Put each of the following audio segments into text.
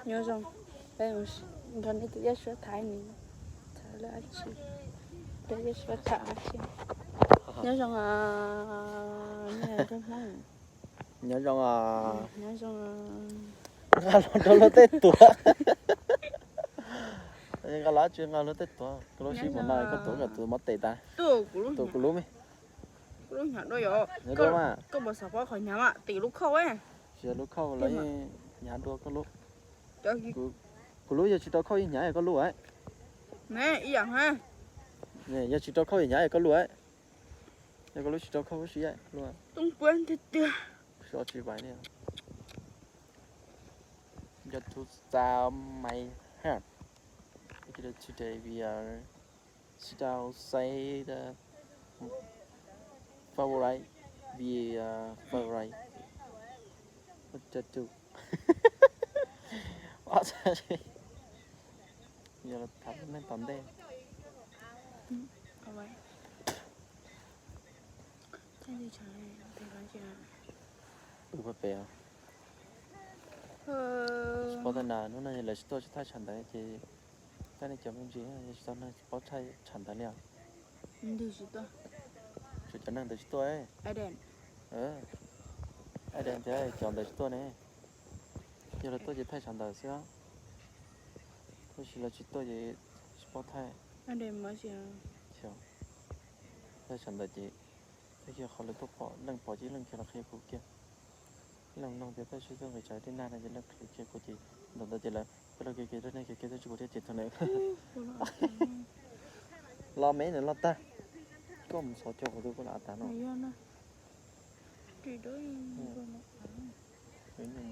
Nyob zoo, nrog nej tus yaj suab Thaib ni, Thaib lawm dab tsi, tus yaj suab Thaib dab tsi. Nyob zoo, nyob zoo, nyob zoo. Nqa los rau luag tej tuav. Nqa los tsis nqa luag tej tuav, koj lub sib mus no koj tuav kom tus mob tes tas. Tuav kuv lub me. Koj puas xav paub qhov hnyav mas tim lub khauj. Tsis yog lub khauj los hnyav dua koj lub. Kuv lub yog tsis rau khauj yeej hnyav koj lub. Yog tsis rau khauj yeej hnyav koj lub. Yog koj lub tsis rau khauj siab lub. So tsis vais li. Just to style my hair. Today we are style say the favorite, we are favorite. What to do? Yog los tham neeg tom ntej. Pw pem pem. Tsis paub tej na, hnub no lawv tsis tuaj tsis thaij tshav ntawd ces tab nej cov me ntsis tsis tau neeg tsis paub thaij tshav ntawd li os. Tsuas cov neeg ntawd tsis tuaj. Aiden tias cov ntawd tsis tuaj ne. Yog lawv tuaj ces thaij tshav ntawd xwb. Tab sis lawv tsis tuaj ces tsis paub thaij. Thaij tshav ntawd ces thaij kiag qhov lawv tuaj pom, leej pom ces leej kiag los qhia kuv kiag. Leej mloog tias tab sis tuaj nqis tsav dej nag no ces leej qhia kiag kuv ces ntawm ntawd ces lawv peb los kiag kiag rau nej kiag kiag tab sis kuv thiaj ces thaum na. Los me nws los tag. Koj mus xov cog kuv tus koj lam tas no.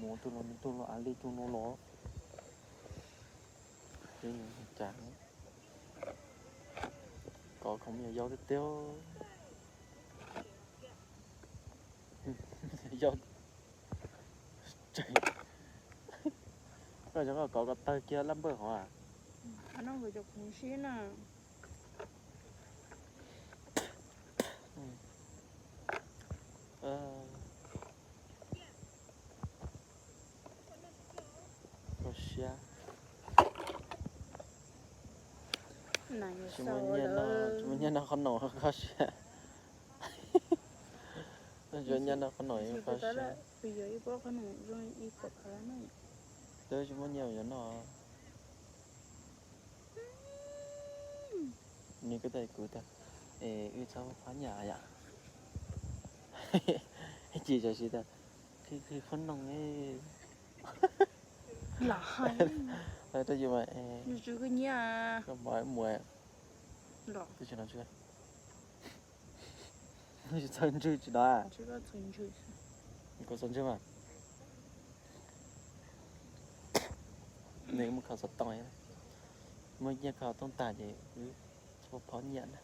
Mus tus los tus los av li tus no los. Cas kov khoom me nyuam yau tiag tiag. Yau. Koj cov koj kov ko tawg kiag lab npawj hov. Kho siab. Tsis muaj nyiaj noj qhob noom kho siab. Tsis muaj nyiaj noj qhob noom kho siab. Twb tsis muaj nyiaj yuav noj. Nws kuj tias kuv tias, es wb txhob phob nyiaj yom. Ces tam sim tias, qhib qhib qhob noom. Rau yus mas, koj mov mus, twb tsis no tsis, tsis txhawj ntswg tsis no. Kuv txhawj ntswg mas. Nws muaj kho xov tooj, muaj nyiaj kho tooj tag ces wb txhob phob nyiaj na.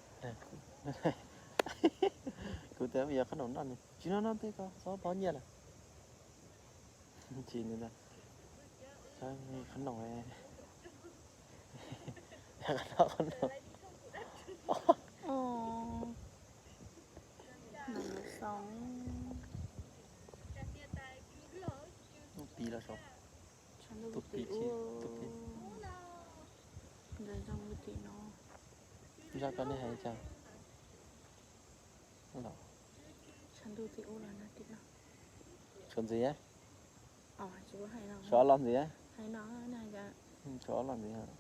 Kuv tias yog qhob noom noj nws tsis no no tej ko txhob phob nyiaj lawm. Tsis nws, qhob noom, qhob noom. Tus pis los so, tus pis, tus pis. Zaj koj nej hais cas? Tshuav ntxiv, tshuav ob los ntxiv, tshuav ob los ntxiv.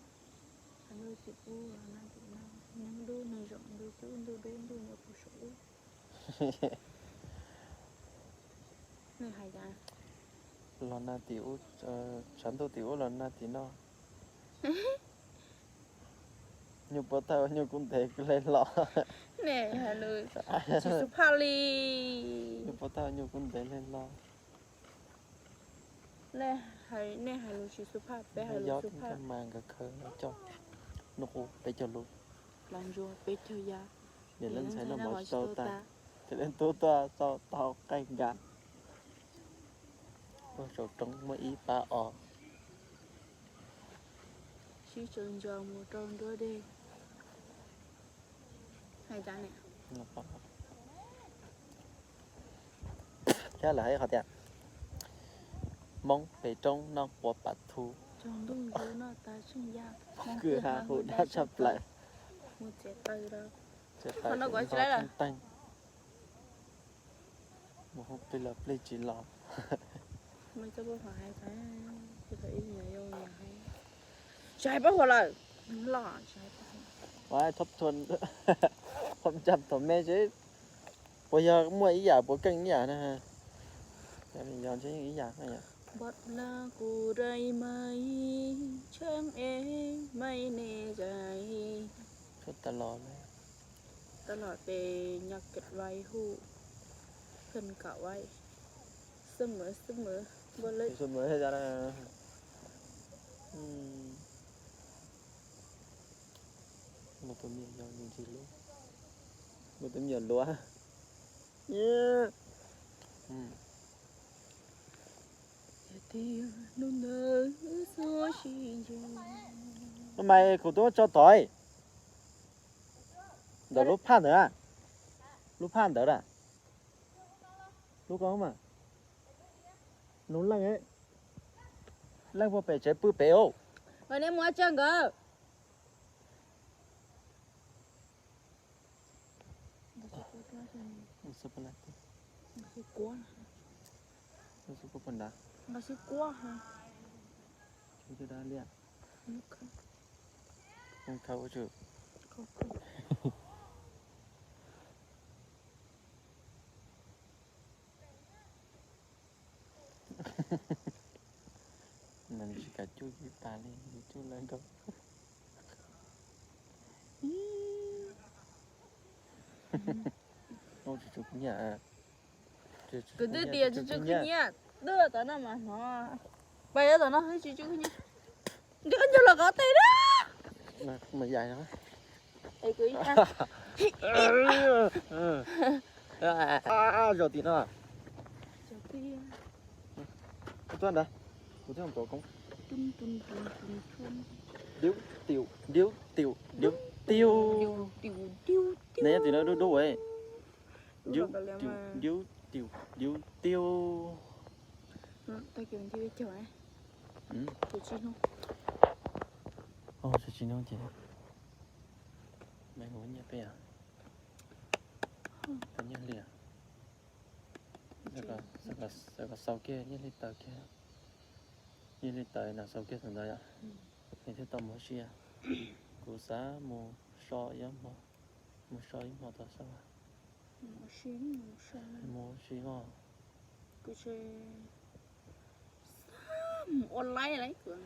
Los nag tim ub, tshav ntuj tim ub los nag tim no. Nyuj puab thaij ua nyuj kub ntev leg los. Nyuj puab thaij ua nyuj kub ntev leg los. Nej hais lus tsis xub phaj, peb hais lus xub phaj. Mas nkawd khaws no coj, noj qub peb caug lub, los ntsuag peb caug ya. Niam leej ntxhais noj mov tsis tau tas, ces leej tub tuaj tau tau qaij nkam. Ua saum roob muaj ib pab os. Sib tsaws ntso mus rau nruab dej. Thiab lawv hais qhov tias Hmoob pem roob noj quav pam thu. Ntuj ntub no tas tseem yam, kwj ha hu dab tshaj plaws. Mus txiav taws rau. Txiav taws no kom tsis laib lawm. Mus hu plig los plig tsis los. Tsis hais pab huas lawm. Loj, thoob ncaj thaum me xwb, puas yog muaj ib yam puas keej ib yam na? Yog ntshe yeej ib yam na. Npog laj kuv dai mas, tsheej es mas ne zais. Tshuav tas los, tas los tes nyob ked vais hu, kheej kam vais, xab mawv xab mawv npog lawm. Muaj tus me nyuam yus ntxim hlub, muaj tus me nyuam luav. Mas kuv twb muab tso tod ntawm lub phaj ntawd, lub phaj ntawd a, lub ko mas, nug leej, leej puag pem tsev pw pem os. Mas nej mus ua tsaug nkawd. Tsis kam cub ib pas li, cub lawv nkaus. Kuv twb tias tsis tsw khwb nyiaj, twb tom no mas hnov, pais tom no tsis tsw khwb nyiaj. Nco nco los qhov tej na. Zaum tim no. Tuaj ntawd, kuv thiaj tuav koob. Diub tiw, diub tiw, diub tiw. Nws nyob tim no dub dub. Diub tiw, diub tiw, diub tiw. Tsis hnub ces me ua nyiaj peb, tau nyiaj hli. Xav kom xaus kiag nyiaj hli tawm kiag, nyiaj hli tawm no xaus kiag thaum ntawd yom, nws thiaj tau mus ua si. Kuv xav mus so ib hmo, mus so ib hmo tau xav mus ua si os. Mus ua laib lawm.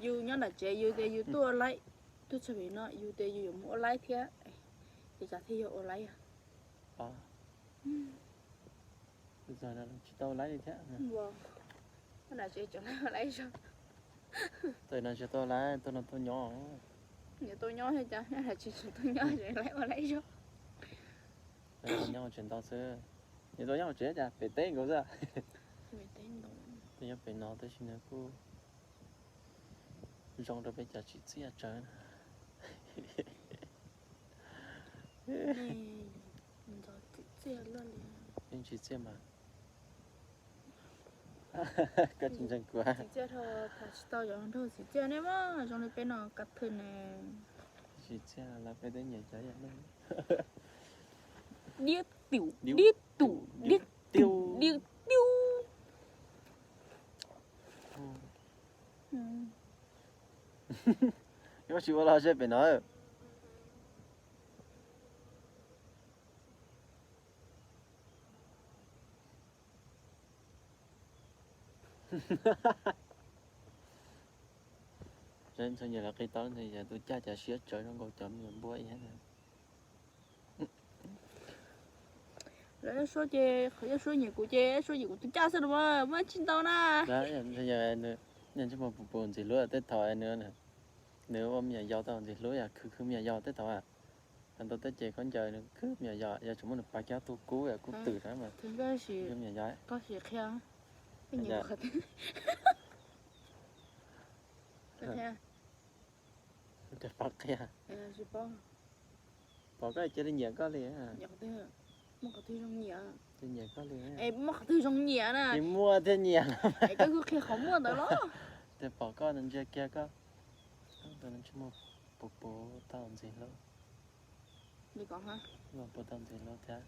Yus nyob nram tsev yus tias yus tuaj ua laib, tuaj txog pem no yus tias yus yuav mus ua laib thiab, ces cas thiaj yog ua laib. Tsis tau laib li thiab. Nram tsev tseem laib ua laib zog. Txawm no tsis tau laib, tuaj no tuaj nyob. Nyob tau nyob thiab cas, nyob nram tsev tseem tuaj nyob, tseem laib ua laib zog. Nyob tsev ntau xwb. Nyob tau nyob tsev cas pem teb nkaus xwb. Tuaj nyob pem no tab sis nws kuj zoo rau peb cov tsim txiaj tsawv na. Yeej tsim txiaj mas. Koj tsis ntseeg kuv. Tsis tau cov nraug tsim txiaj ne mas zoo li peb no ka thwm ne. Tsis txiaj los peb twb nyiam cov yam ne. Diab tiw, diab tiw, diab tiw, diab tiw. Yuav tsis ua los seb pem no. Ntxhais nyias lawv qhib tau ntxhais yog tus caj cas siab tsawv zoo nkaus cov me nyuam npua ib yam. Lawv Yaj Suab ces qhov Yaj Suab nyiam kuv ces Yaj Suab nyiam kuv tus caj xwb los mas muaj tsis ntau na. Ntsej muag puv puv ntxim hlub tej thaum nws, nws ua me nyuam yaus tau ntxim hlub yam khwv khwv me nyuam yaus tej thaum. Thaum ntau tej ces khaub ncaws nws khwv me nyuam yaus, yog tseem muab nws pas kiag tus kub yam kub twm na mas khwv me nyuam yaus. Pom koj cia li nyiam koj li. Muaj qhov twg zoo nyiam? Cia nyiam koj li. Muaj qhov twg zoo nyiam na? Tsis muaj thiaj nyiam. Koj kuj qhia qhov muaj ntawd los. Tes pom koj ntsia kiag koj, tus nws tsis muaj puv puv tau ntxim hlub. Puv tau ntxim hlub thiab.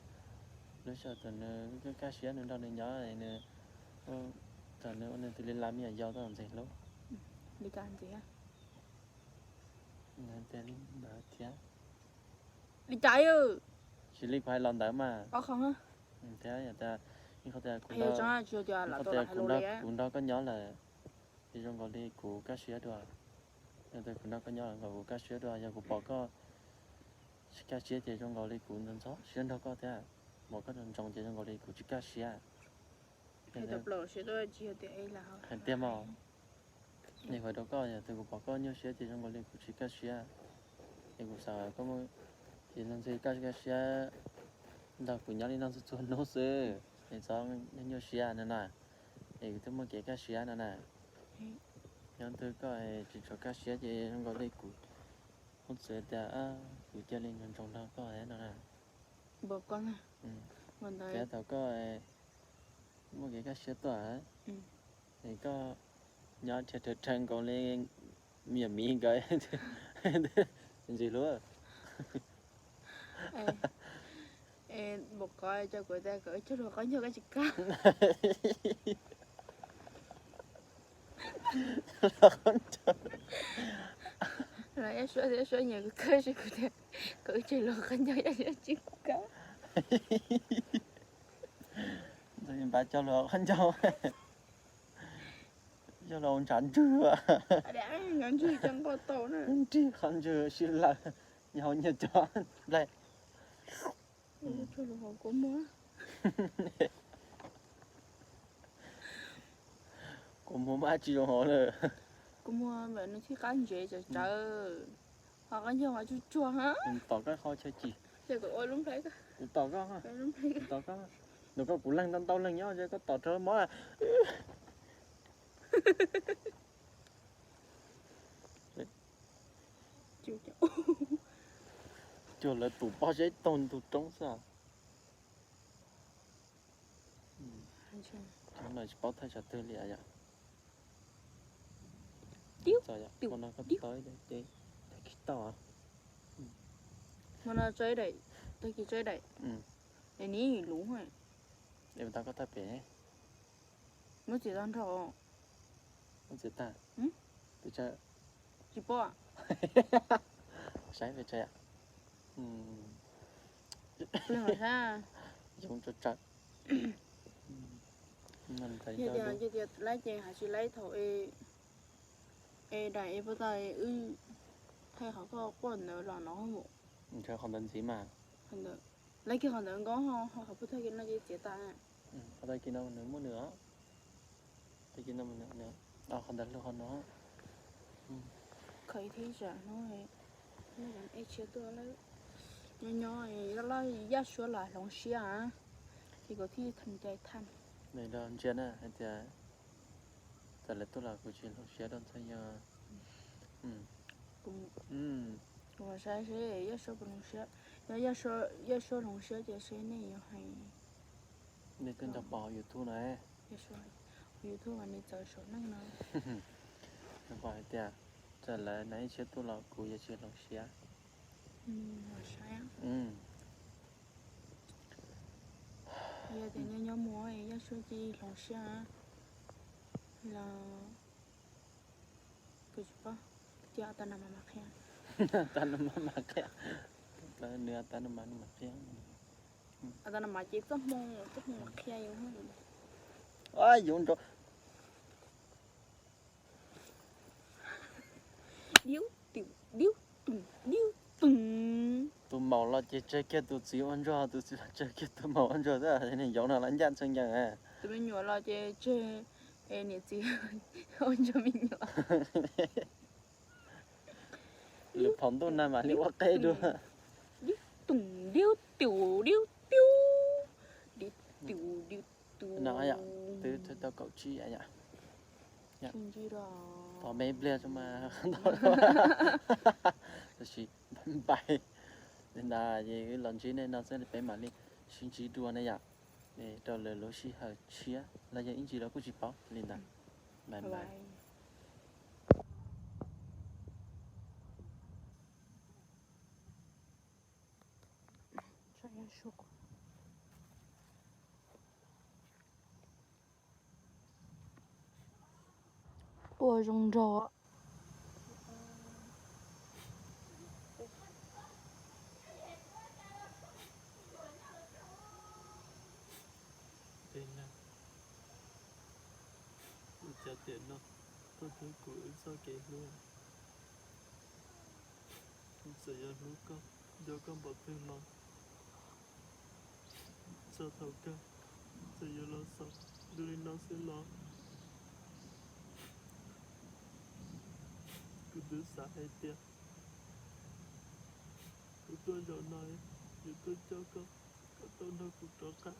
Lub sij hawm thaum nws kaj siab nws nrog nws nyob, nws, thaum nws ua nws tus li las me nyuam yaus tau ntxim hlub. Li cas ntxiv? Nws tias li ntawd thiab. Li cas? Tsis li kuv hais los ntawd mas. Thiab yog tias, ib qhov tias kuv nrog koj nyob lawm, ces zoo nkaus li kuv kaj siab dua. Yog tias kuv nrog koj nyob lawm nkaus kuv kaj siab dua, yog kuv pom koj tsis kaj siab ces zoo nkaus li kuv ntxhov ntxhov siab nrog koj thiab. Pom koj ntsoov ntsoov ces zoo nkaus li kuv tsis kaj siab. Hais tiag mas, nim hais rau koj, yog tias kuv pom koj nyuaj siab ces zoo nkaus li kuv tsis kaj siab. Ces kuv xav koj, ces no ntshe koj kaj siab nrog kuv nyob li no txhua txhua hnub xwb, es txhob nyuaj siab no na, es kuv twb muaj kev kaj siab no na. Nyob twg koj tsis tshua kaj siab ces zoo nkaus li kuv, kuv txawm tias kuv cia li ntsoov ntsoov nrog koj no na. Thiab thaum koj muaj kev kaj siab tuaj, es koj nyob rhawv rhawv nkaus li me nyuam miv nkawd ntxim hlub. Npaum kov coj kuv tias kom wb cog lus qab ncauj koj tsis kaj. Los Yaj Suab, Yaj Suab nyiam kuv kawg, kuv tias kom wb cog lus qab ncauj Yaj Suab tsis kaj. Npaj cog lus qab ncauj, cog lus ntshav ntswg, ntshav ntswg, nrig qhov ntswg sib law nyob hauv nyiaj cov nplaig. Kua muag mas tsis zoo hauv lawm. Kua muag mas nws thiaj qab ntsev tsawv tsawv, ho qab ncauj mas tsuag tsuag. Tom koj qhov chaw ci, tom koj, tom koj, nws koj kuv leeg ntau ntau leeg nyob koj tom rau mob. Cuag lawv tus pob zeb taug ntug roob xwb. Tsis paub thaj tsam twg li yom. Tau, tau, tau. Hmo no tso ib daim, tag kis tso ib daim. Es nws luv, es tau koj tag pem. Muab txiav tag nrho. Muab txiav tag. Pes tsawg? Tsis paub. Saib pes tsawg. Yoov tsawg tsawg. Yog tias laib ces hais tsis laib thaum es daim es puas tau wb thaij qhov koj quaj ntawd los no. Ntshe qhov ntawd ntxiv mas. Laib kiag qhov ntawd nkaus, ho qhov puas thaij kiag no ces txiav tas. Qhov tag kis no nws muaj nws os. Tag kis no, qhov ntawd hlua qhov no. Kho ib thib tsam hnub, hnub eb tshiab tuaj lawm. Nyob nyob loj loj Yaj Suab los hloov siab, ces kuv thiaj tham cai tham. Ntsia na hais tias txawm lawv tuaj los kuv tsis hloov siab rau ntxhais yog. Kuv saib seb Yaj Suab puas hloov siab, yog Yaj Suab hloov siab ces seb nej yuav hais. Nej twb nrog pom hauv YouTube no. YouTube mas nws txawv saum neej no. Nws pom hais tias txawm lawv nais ib tshiab tuaj los kuv yuav tsis hloov siab. Yog tias nyob nyob mus Yaj Suab cia li hloov siab los kuv tsis paub, cia tau no mas mam qhia. Tau no mas mam qhia. Nws tau no mas nws mam qhia. Tau no mas ces txoj hmoo, txoj hmoo mam qhia yus. Yoov nrov. Diub tum, diub tum, diub tum. Tus maum los ces tseg kiag tus txiv ua ntsuag, tus txiv los tseg kiag tus maum ua ntsuag xwb, niag yoov no los ncaj txheej ncees. Tus me nyuam los ces tseg niam txiv ua ntsuag me nyuam. Lwm thaum ntuj na mam li ua qeb dua. Diub tum, diub tum, diub tiub, diub tum, diub tum. No yom, twb tau kaum tsib yom. Thov me pliag tso mas. Tab sis npai li ntawd ces wb los ntsib nej no xwb, peb mam li sib ntsib dua na yom. Rau lwm lub sij hawm tshiab los yog ib ntsis los kuj tsis paub li ntawd. Bye bye. ua zoo nraug. Ua cas tiam no koj thiab kuv wb txoj kev hlub, kuv txawm yuav hlub koj, nco koj npaum twg los, txog thaum kawg txawm yuav los xaus zoo li no xwb los, kuv twb xav hais tias kuv tuaj zaum no yuav tuaj coj koj, koj tau nrog kuv rov qab.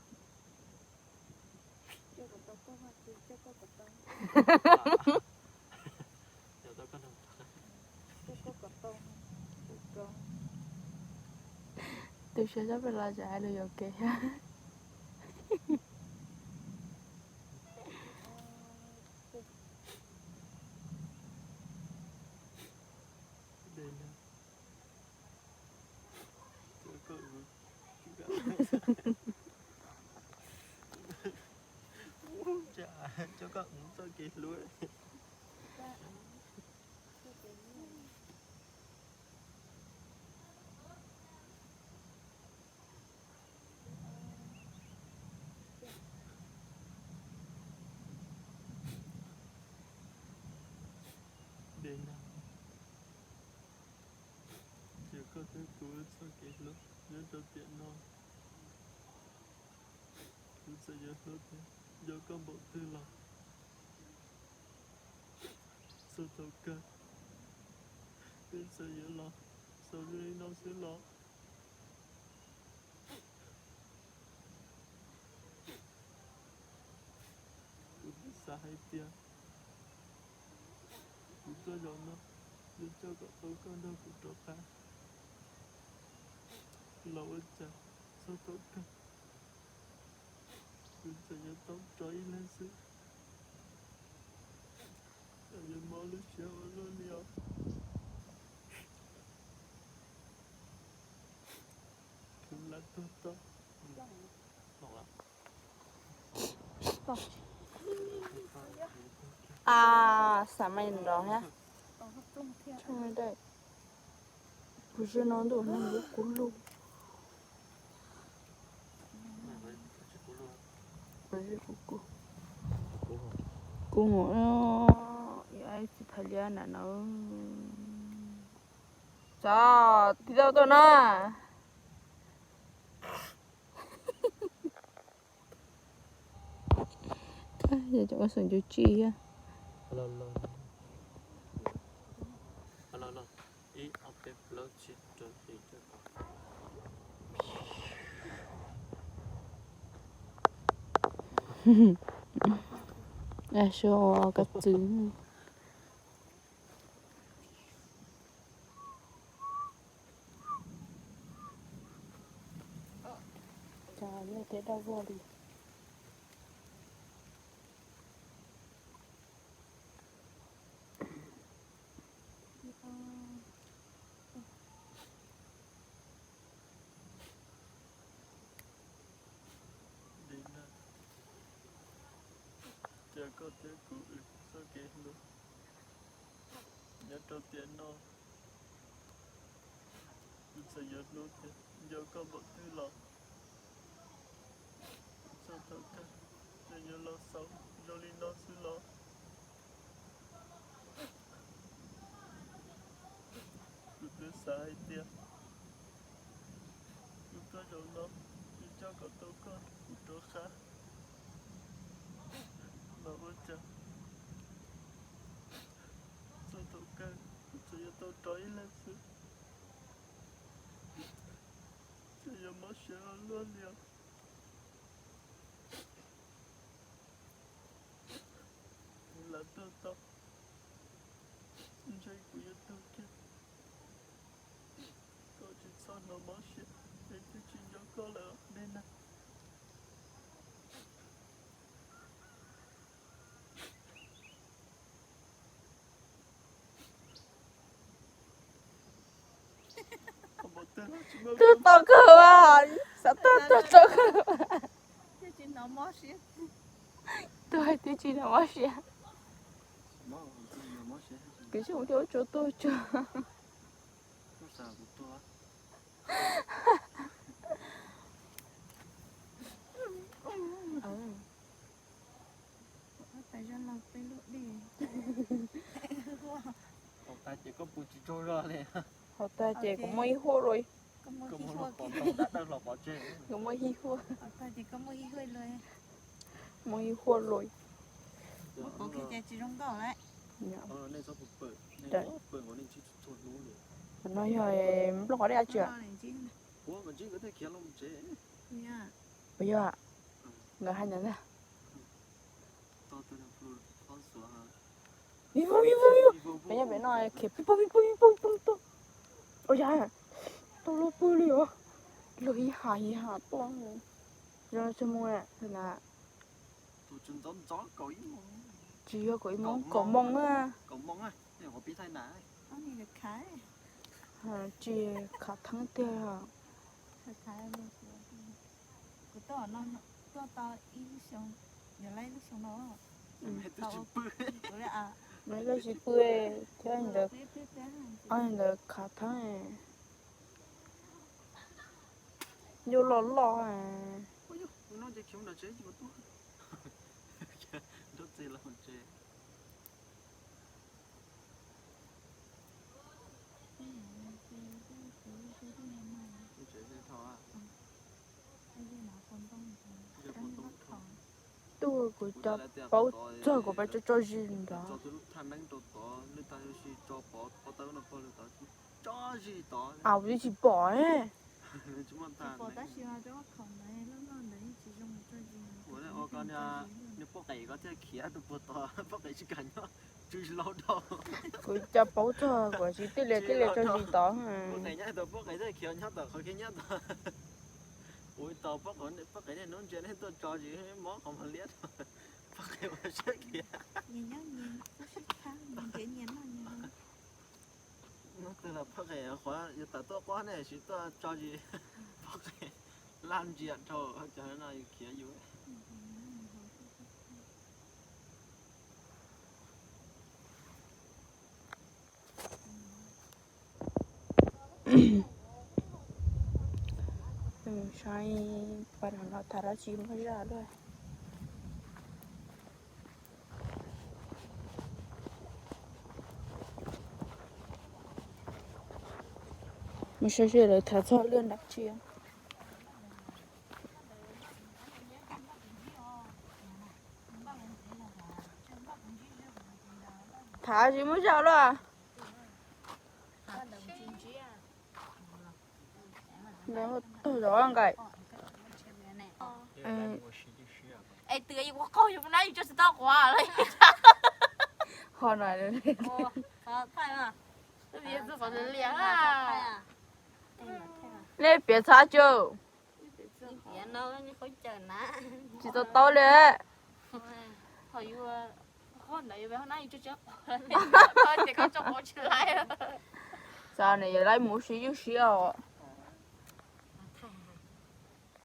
Tus saib sab pem los tseem hais lus yuam kev. Coj koj mus txoj kev hlub. Ces koj thiab kuv wb txoj kev hlub nyob rau tiam no, kuv txawm yuav hlub thiab nco koj npaum twg los, txog thaum kawg peb txawm yuav los xaus zoo li no xwb los. Kuv twb xav hais tias kuv tuaj zaum no yuav coj kom tau koj nrog kuv rov qab, los ua cas txog thaum kawg kuv txawm yuav tau rov ib leeg xwb. Koj yuav mob lub siab ua luaj li os. Kuv lam tuag tau. A, xav mas nrov thiab. Kuv zw no ntuj no yuav kuv lug. Kuv mus, ib txiv thais liab na no. Txog tiv tau tuaj na. Yog cov ua xeem ncuv tsi thiab. Suav ua koj txwv. Cov nej thiab daj vog li. Li na, cas koj thiab kuv wb txoj kev hlub nyob rau tiam no, kuv txawm yuav hlub thiab nco koj npaum twg los, txog thaum kawg txawm yuav los xaus zoo li no xwb los. Kuv twb xav hais tias kuv tuaj zaum no yuav coj kom tau koj kuv rov qab, los ua cas txog thaum kawg kuv txawm yuav tau rov ib leeg xwb. Txawm yuav mob siab ua luaj li os. Kuv lam tuag tau, ntshe kuv yuav tuag kiag. Koj tsis txhob hnov mob siab, es twb tsis nco koj lawm os dej nag. Tuag tau kawg, xav tuag tuag tau kawg. Tuag twb tsis hnov mob siab. Tuag twb tsis hnov mob siab. Kis xyoo thiab ua tsuag tuag tsuag. Haus tas ces kuv muaj ib huaj lawm. Kuv muaj ib huaj. Muaj ib huaj lawm. No yog nplooj qhov dej dab tsi? Puas yog? Nkawd hais ntawd ntag. Peb nyob pem no khiav pib pog pib pog pib pog pib pog tuaj. Ua cas tuaj luaj pwg li os. Luag ib ha ib ha tuaj. Zoo tsis mus na. Tsis yog kaum ib moos, kaum moos na. Tsis khav theeb tiag. Lawv tsis pw thiab ntawd, ntawd khav theeb. Nyuj loj loj. Tuaj kuv cov paub txog kuv pab tso tso zis ntawd. Kuv twb tsis pom. Kuv cov paub txog kuv tsis tij li tij li tso zis tod. Hnub twg los poj qe qhuav yuav tawm tuaj quab ne tsis tuaj tso zis, poj qe laj ntsia dhau cov no yus khiav yus. Saib pab no tham dab tsi muaj zaj luaj. Mus saib seb lawv tham txog lub dab tsi. Tham tsis muaj zaj luaj. Tog zov nqaim. Es twb ua qaug yus na, yus tso tsis tau quav. Ho no. Nej piav txhob tso. Tsis tau tau li. Txhob ne, yog laib mus siv yus siv os.